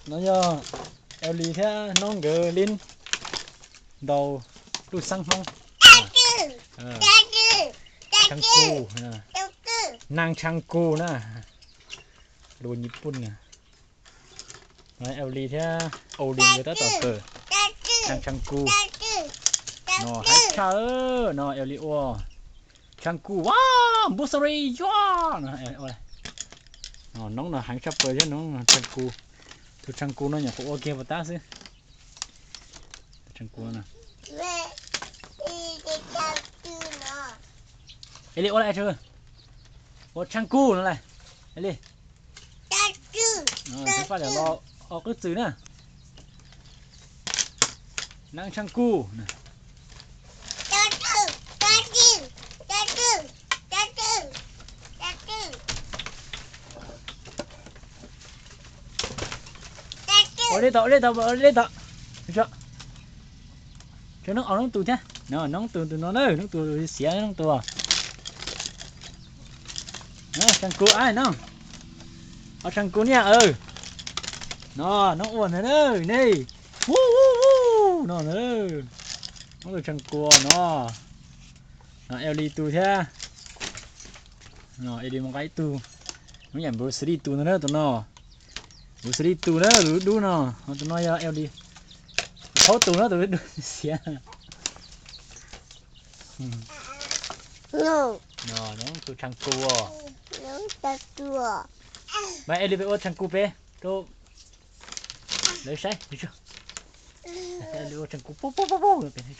No yog Eli thiab Noob nkawd li ntaus lub xeeb Hmoob. Tshav kuj, nag tshav kuj na, lus Nyij Pooj na. Eli thiab Oli nkawd tab tom kawm nag tshav kuj. No heev tshaj no Eli ua tshav kuj a, npub xari yuav no. Noob no heev tshaj plaws thiab no, tshav kuj. Tus tshav kuj no nyuam qhuav ua kiag puas tab xwb. Tshav kuj no. Eli ua li, ua tshav kuj no las. Eli, faj los ob qwb txwm na. Nag tshav kuj. Ua li tau, ua li tau, ua li tau. Tso noob, noob tus thiab. Noob tus, tus no na, noob tus xiav, noob tus. Tshav kuj a no. Ob tshav kuj niaj. No noob ua ntag na, nej. No na, noob tus tshav kuj no. No Eli tus thiab. No Eli mus nqa ib tug. Noob yam Bruce Lee tus ntag na tus no. Bruce Lee tus na, tus dub dub no. Tus no yog Eli. Thaub tus na, tus dub dub xiav. No noob tus tshav kuj. Mas Eli peb ua tshav kuj peb rau lawv saib. Eli ua tshav kuj pub pub pub pub peb saib.